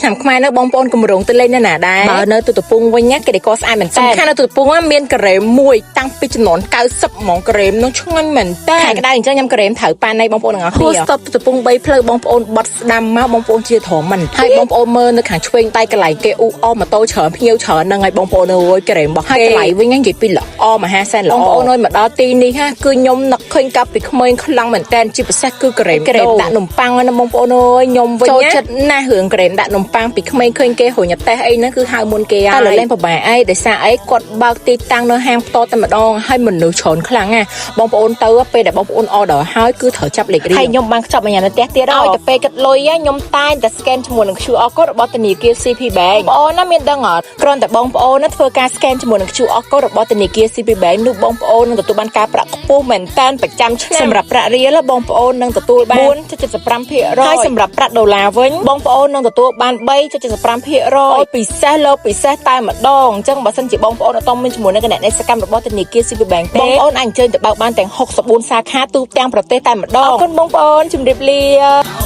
ឆ្នាំខ្មែរនៅបងប្អូនកម្រងទៅលេងនៅណាដែរបើនៅទូតពងវិញណាគេដេកស្អាតមែនតើសំខាន់នៅទូតពងមានការ៉េមមួយតាំងពីចំនួន90ហ្មងការ៉េមនោះឆ្ងាញ់មែនតើខែក្តៅអញ្ចឹងញ៉ាំការ៉េមត្រូវប៉ាននៃបងប្អូនទាំងអស់គ្នាស្តុបទូតពង3ផ្លូវបងប្អូនបត់ស្ដាំមកបងប្អូនជាត្រង់មិនហើយបងប្អូនមើលនៅខាងឆ្វេងដៃកន្លែងគេអ៊ូអម៉ូតូច្រើនភ្ញៀវច្រើនហ្នឹងហើយបងប្អូនអើយការ៉េមរបស់គេហើយកន្លែងវិញហ្នឹងនិយាយពីល្អមហាសែនល្អបងប្អូនអើយមកដល់ទីនេះហាគឺខ្ញុំនឹកឃើញកាប់ពីក្មេងខ្លាំងមែនតើជាពិសេសគឺការ៉េមការ៉េមដាក់នំប៉័ងណាបងប្អូនអើយខ្ញុំវិញចូលចិត្តណាស់រឿងការ៉េមដាក់នំប៉័ងពីក្មេងឃើញគេរុញតេះអីហ្នឹងគឺហៅមុនគេហើយតែលេងពិបាកអីដោយសារអីគាត់បើកទីតាំងនៅហាងផ្ទាល់តែម្ដងហើយមនុស្សច្រើនខ្លាំងណាបងប្អូនទៅពេលដែលបងប្អូន order ហើយគឺត្រូវចាប់លេខរៀងហើយខ្ញុំបានខ្ចប់មួយញ៉ាំនៅផ្ទះទៀតឲ្យតែពេលគិតលុយខ្ញុំតែងតែ scan ជាមួយនឹង QR code របស់ធនាគារ CP Bank បងប្អូនណាមានដឹងអត់គ្រាន់តែបងប្អូនណាធ្វើការ scan ជាមួយនឹង QR code របស់ធនាគារ CP Bank នោះបងប្អូននឹងទទួលបានការប្រាក់ខ្ពស់មែនតែនប្រចាំឆ្នាំសម្រាប់ប្រាក់រៀលបងប្អូននឹងទទួលបាន4.75%ហើយសម្រាប់ប្រាក់ដុល្លារវិញបងប្អូននឹងទទួលបាន3.75%អូយពិសេសលើពិសេសតែម្ដងអញ្ចឹងបើសិនជាបងប្អូនអត់មានជាមួយនឹងគណនីសកម្មរបស់ធនាគារ CP Bank ទេបងប្អូនអាចអញ្ជើញទៅបើកបានទាំង64សាខាទូទាំងប្រទេសតែម្ដងអរគុណបងប្អូនជម្រាបលា។